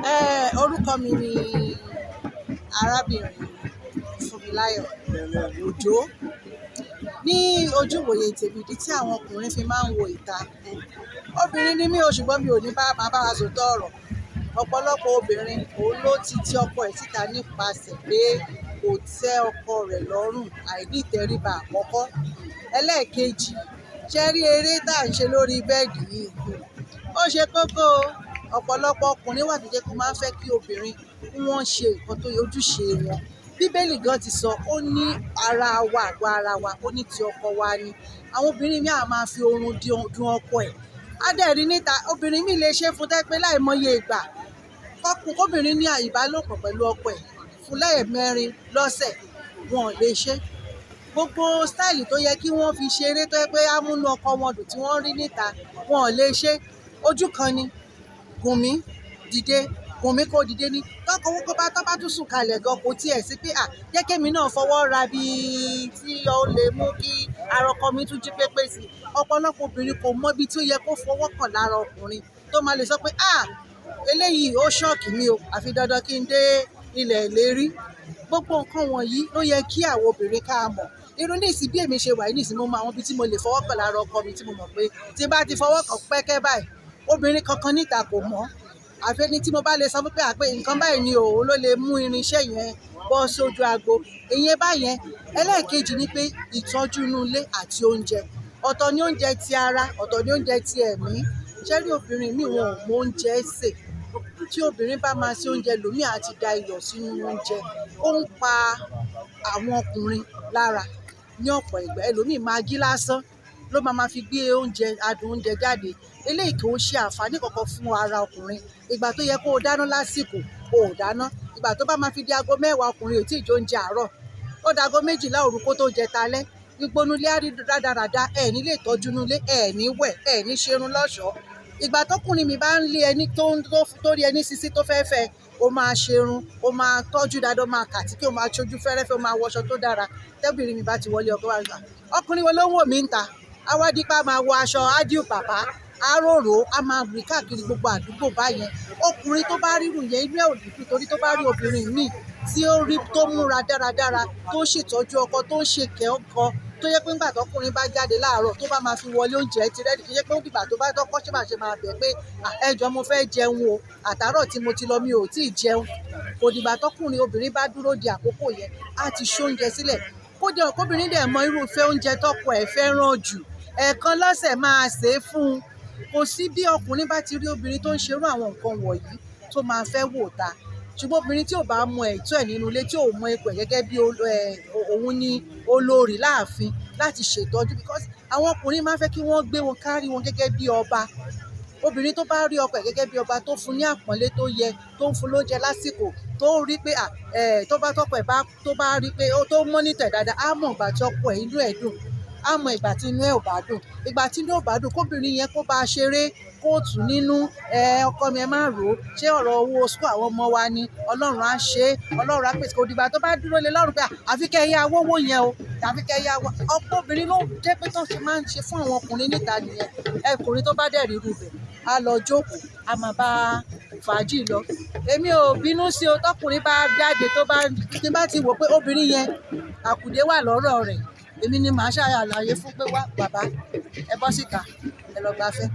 Orúkọ mi ni arábìnrin Fúnmiláyọ̀ Òjó. Ní ojú ìwòye tèmi, ìdí tí àwọn ọkùnrin fi máa ń wo ìta. Obìnrin ni mí o, ṣùgbọ́n mi ò ní bá máa bá wa sòótọ́ ọ̀rọ̀. Ọ̀pọ̀lọpọ̀ obìnrin òun ló ti ti ọkọ ẹ̀ síta nípasẹ̀ pé kò tẹ́ ọkọ rẹ̀ lọ́rùn, àìní ìtẹríba àkọ́kọ́. Ẹlẹ́ẹ̀kejì, ṣé rí eré tá à ń ṣe lórí bẹ́ẹ̀dì yìí? Ó ṣe kókó o. Ọ̀pọ̀lọpọ̀ ọkùnrin wà tó jẹ́ kó máa ń fẹ́ kí obìnrin kí wọ́n ṣe nǹkan tó yẹ ojúṣe wọn. Bíbélì gan ti sọ, ó ní ara wa, àgọ́ ara wa, ó ní ti ọkọ wa ni. Àwọn obìnrin míì á máa fi oorun dun ọkọ ẹ̀. Á dẹ̀ rí níta, obìnrin míì lè ṣe fún tẹ́ pé láìmọye ìgbà. Kóbìnrin ní ìbálòpọ̀ pẹ̀lú ọkọ ẹ̀ fún lẹ́ẹ̀mẹrin lọ́sẹ̀, wọn ò lè ṣe. Gbogbo style tó yẹ kí wọ́n fi ṣeré tó jẹ́ pé á múnú ọkọ wọn dùn tí wọ́n rí níta, wọn ò lè ṣe. Ojú kan ni, gùn mí, dìde, gùn mí kó dìde ni. Tọkọ owó bá tọ́ bá tún sùn kalẹ̀ gan, kò tiẹ̀ sí pé à jẹ́ kí èmi náà fọwọ́ ra bí tí ó lè mú kí ara ọkọ mi tún jí pépé sí. Ọ̀pọ̀lọpọ̀ obìnrin kò mọ ibi tí ó yẹ kó fọwọ́ kàn lára ọkùnrin tó máa lè sọ pé à eléyìí ó shock mi o, àfi dandan kí n dé ilẹ̀ ìlérí. Gbogbo nǹkan wọ̀nyí ló yẹ kí àwọn obìnrin ká mọ̀. Irú ní ìsìn bí èmi ṣe wà yìí nísìnyí, mo mọ àwọn ibi tí mo lè fọwọ́ kàn lára ọkọ mi tí mo mọ̀ pé tí bá ti fọwọ́ kàn pẹ́kẹ́ báyìí, obìnrin kankan níta kò mọ̀. Àfi ẹni tí mo bá lè sọ fún pé à pé nǹkan báyìí ni òun ló lè mú irinṣẹ́ yẹn bọ́ sójú agbo. Ìyẹn báyẹn. Ẹlẹ́ẹ̀kejì ni pé ìtọ́jú inú ilé àti oúnjẹ. Ọ̀tọ̀ ni oúnjẹ ti ara, ọ̀tọ̀ ni oúnjẹ ti ẹ̀mí. Ṣé rí obìnrin míì wọn ò mọ oúnjẹ sè. Tí obìnrin bá máa ṣe oúnjẹ, lòmíì á ti da iyọ̀ sínú oúnjẹ. Ó ń pa àwọn ọkùnrin lára ní ọ̀pọ̀ ìgbà. Ẹlòmíì magí lásán ló máa ma fi gbé oúnjẹ, adùn oúnjẹ jáde. Eléyìí kò ń ṣe àǹfààní kankan fún ara ọkùnrin. Ìgbà tó yẹ kó o dáná lásìkò, o ò dáná. Ìgbà tó bá máa fi di aago 10, ọkùnrin ò tí ì jẹ oúnjẹ àárọ̀. Ó di aago 12 òru kó tó jẹ talẹ́. Gbogbo inú ilé á rí rádaràda, ẹ ní lè tọ́jú inú ilé, ẹ ní wẹ̀, ẹ ní ṣerun lọ́ṣọ̀ọ́. Ìgbà tọkùnrin mi bá ń lé ẹni tó rí ẹni sísí tó fẹ́ fẹ́, ó máa ṣerun, ó máa tọ́jú dáadáa, ó máa kàtíkè, ó máa ṣojú fẹ́rẹ́fẹ́, ó máa wọṣọ tó dára. Tẹ́bìnrin mi bá ti wọlé ọkọ wa, ọkùnrin wo ló ń wò mí ń ta? Á wá dípá máa wọ aṣọ ádìò bàbá, á rorò, á máa rìn káàkiri gbogbo àdúgbò báyẹn. Ọkùnrin tó bá rírun yẹn, inú ẹ̀ ò ní dùn torí tó bá rí obìnrin míì tí ó rí tó múra dáradára, tó ṣètọ́jú ọkọ, tó ń ṣèkẹ́ ọkọ, tó jẹ́ pé nígbà tọkùnrin bá jáde láàárọ̀ tó bá máa fi wọlé, oúnjẹ ti ready, kì í ṣe pé ó dìgbà tó bá tọ́kọ́ ṣe máa ṣe máa bẹ̀ pé ẹ jọ̀ọ́, mo fẹ́ jẹun o, àtàárọ̀ tí mo ti lọ mi ò tí ì jẹun. Kò dìgbà tọkùnrin obìnrin bá dúró di àkókò yẹn, á ti ṣe oúnjẹ sílẹ̀. Kódà kóbìnrin dẹ̀ mọ irúfẹ́ oúnjẹ tọkọ ẹ̀ fẹ́ràn jù, ẹ̀ẹ̀kan lọ́sẹ̀ máa sè é fún un. Kò sí bí ọkùnrin bá ti rí obìnrin tó ń ṣerú àwọn nǹkan wọ̀nyí tó máa fẹ́ wò ta. Ṣùgbọ́n obìnrin tí ò bá mọ ẹ̀tọ́ ẹ̀ nínú ilé, tí ò mọ ipò ẹ̀ gẹ́gẹ́ bí òun ní olórí láàfin láti ṣètọ́jú, because àwọn ọkùnrin máa ń fẹ́ kí wọ́n gbé wọn kárí wọn gẹ́gẹ́ bí ọba. Obìnrin tó bá rí ọkọ ẹ̀ gẹ́gẹ́ bí ọba, tó fún ní àpọ́nlé tó yẹ, tó ń fún lóúnjẹ lásìkò, tó rí pé à tó bá tọkọ ẹ̀ bá tó bá rí pé ó tó monitor ẹ̀ dáadáa, á mọ̀ ìgbà tí ọkọ ẹ̀ inú ẹ̀ dùn, á mọ ìgbà tí inú ẹ̀ ò bá dùn. Ìgbà tí inú ẹ̀ ò bá dùn, kóbìnrin yẹn kó bá ṣeré, kó tù nínú. Ẹ ọkọ mi, ẹ má rò ó, ṣé ọ̀rọ̀ owó school àwọn ọmọ wa ni? Ọlọ́run á ṣe é, Ọlọ́run á pèsè. Kò dìgbà tó bá dúró lé lọ́rùn pé àfi kẹ́ ẹ yá wówó yẹn o, àfi kẹ́ ẹ yá wá. Ọ̀pọ̀ obìnrin ló jẹ́ pé tó ṣe máa ń ṣe fún àwọn ọkùnrin níta nìyẹn. Ọkùnrin tó bá dẹ̀ rí irú bẹ̀, á lọ jókòó, á máa bá fàájì lọ. Èmi ò bínú sí o. Tọkùnrin bá jáde, tó bá tí bá ti wò pé obìnrin yẹn àkùdé wà lọ́rọ̀ rẹ̀, èmi ni màá ṣàlàyé fún pé wá bàbá, ẹ bọ́ síta, ẹ lọ gbafẹ́.